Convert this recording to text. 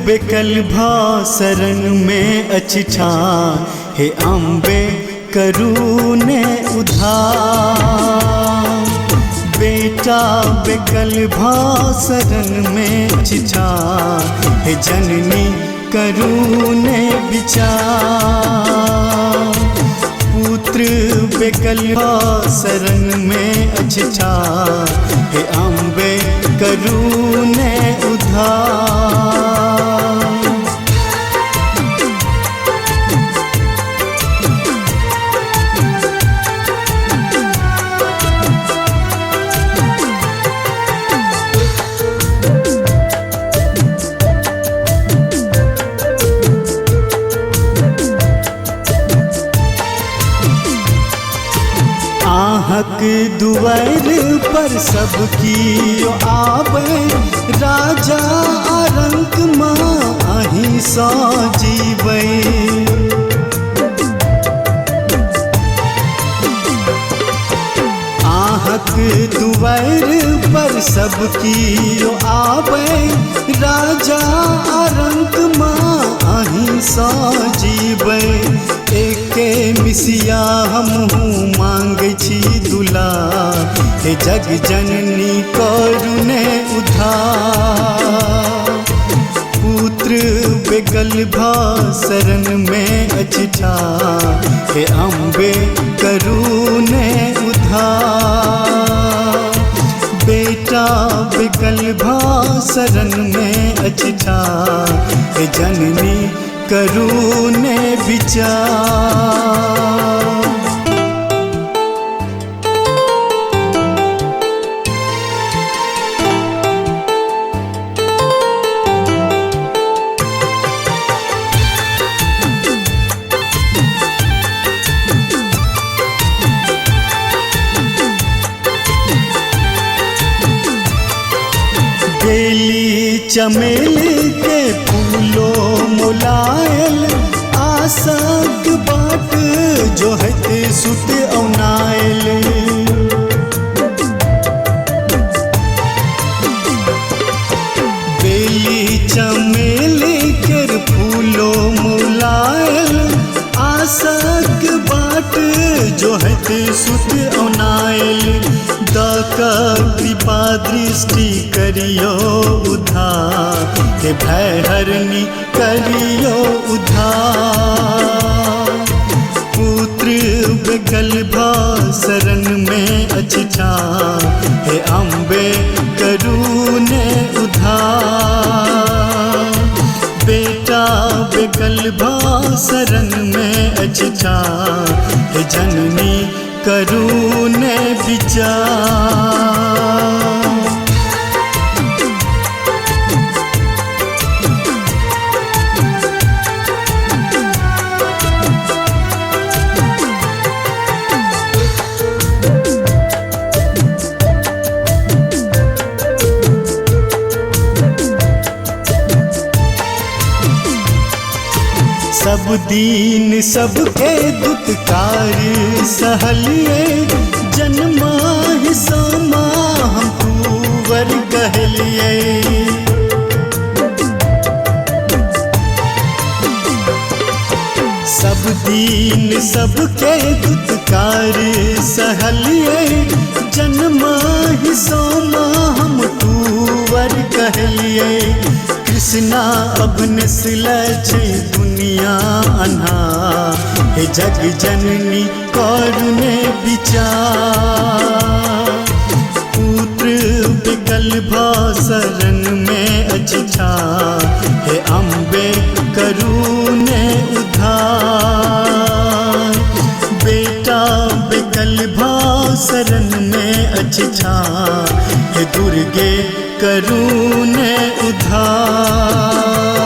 बेकल भा शरण में अछि ठार, हे अम्बे करू ने उधार। बेटा बेकल भा शरण में अछि ठार, हे जननी करू ने विचार। पुत्र बेकल भा शरण में अछि ठार, हे अम्बे करू ने उधार। आहक दुआर पर सब कियो आबै, राजा अरंक माँ अहीं सँ जीबै। आहक दुआर पर सब कियो आबै, राजा अरंक माँ अहीं सँ जीबै। एके मिसिया हमहूँ मांगै छी दुलार, हे जग जननी करू ने उधार। पुत्र बेकल भा शरण में अछि ठार, हे अम्बे करू ने उधार। बेटा बेकल भा शरण में अछि ठार, हे जननी करू ने विचार। बेली चमेली के फूलो मुलायल, आशक बाट जोहत सुत औनायल। बेली चमेली के फूलो मुलायल, आशक बाट जोहत सुत औनायल। दक कृपा दृष्टि करियो उधार, हे भय हरनी करियो उधार। पुत्र बेकल भा शरण में अछि ठार, हे अम्बे करू ने उधार। बेटा बेकल भा शरण में अछि ठार, हे जननी करू ने विचार। सब दीन सबके दुत्कार सहलिए, जन्मा ही सोमा हम कुंवर कहलिए। सब दीन सबके दुत्कार सहलिए, जन्मा ही सोमा हम कुंवर कहलिए। कृष्णा अब नस्ल छै दुनिया अन्हार, हे जग जननी करू ने विचार। पुत्र बेकल भा शरण में अछि ठार, हे अम्बे करू ने उधार। बेटा बेकल भा शरण में अछि ठार, हे दुर्गे करू ने उधार।